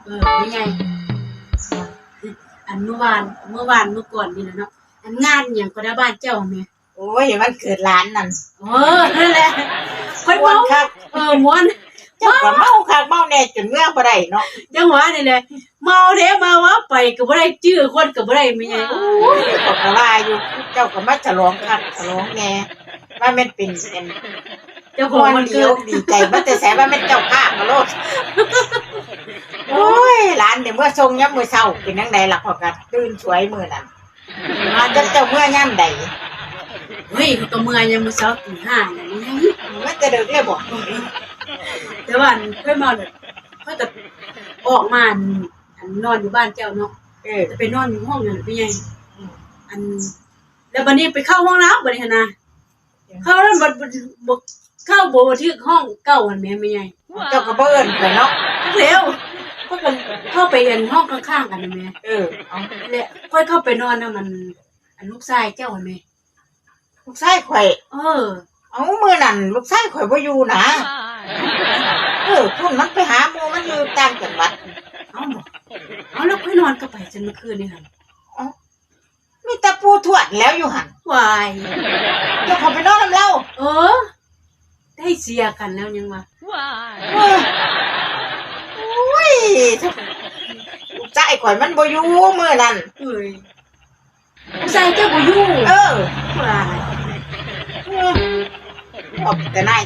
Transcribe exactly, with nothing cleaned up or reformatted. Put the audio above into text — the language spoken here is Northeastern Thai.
เออ ไม่ไง อันเมื่อวาน เมื่อวานเมื่อก่อนนี่แหละเนาะ อันงานอหย่างก็ได้บ้านเจ้าแหม โอ้ย วันเกิดหลานนั่น เออ นั่นแหละ ค่อย ม่วน เมา คัก เออ ม่วน เจ้าก็เมาคักเมาแน่จนเมือบ่ได้เนาะ จังหวะนี่แหละ เมาเด้ เมาว่าไปก็บ่ได้ จื้อคนก็บ่ได้ ไม่ไง โอ้ย ข้อยก็ว่าอยู่ เจ้าก็มาฉลองคักฉลองแน่ ว่าแม่นเป็น เป็น เจ้าของวันเกิด ม่วนดีอกดีใจ มาแต่ไส ว่าแม่นเจ้าภาพมาโลด โอ้ย หลานเดี๋ยวเมื่อส่งยามมื้อเช้า เป็นจั่งใดล่ะ ข้อยก็ตื่นสวยมื้อนั้น ว่าเจ้า เจ้าเมือยามใด เฮ้ย ก็เมือยามมื้อเช้าตีห้าน่ะ นี่ไง มันจะดึกเลยบ่ แต่ว่าอันค่อยมาเลย ค่อยก็ออกมาอัน อันนอนอยู่บ้านเจ้าเนาะ เออ จะไปนอนอยู่ห้องนั่นแหละ ไม่ไง อืม อัน แล้วบัดนี้ไปเข้าห้องน้ำบัดนี้หั้นนะ เข้าแล้วบัด บัด บัด เข้าบ่ถืกห้องเก่าหั้นแหม ไม่ไง เจ้าก็บ่เอิ้นไปเนาะ จักแล้ว ก็เข้าไปอันห้องข้างๆกันนั่นแหม เออ เอา และค่อยเข้าไปนอนนะมัน อันลูกชายเจ้าหั้นแหม ลูกชายข่อย เออ เอามื้อนั้นลูกชายข่อยบ่อยู่นะ เออ พุ่นมันไปหาหมู่มันอยู่ต่างจังหวัด เอาบ่ เอาแล้วค่อยนอนก็ไปจนเมื่อคืนนี่หั่น เอ้า มีแต่ปู่ทวดแล้วอยู่หั่น วาย เจ้าเข้าไปนอนนำลาว เออ ได้เสียกันแล้วยังวะ เออ โอ้ย ลูกชายข่อยมันบ่อยู่มื้อนั้น เอ้ย ลูกชายเจ้าบ่อยู่ เออ วาย เออ ออกแต่นาย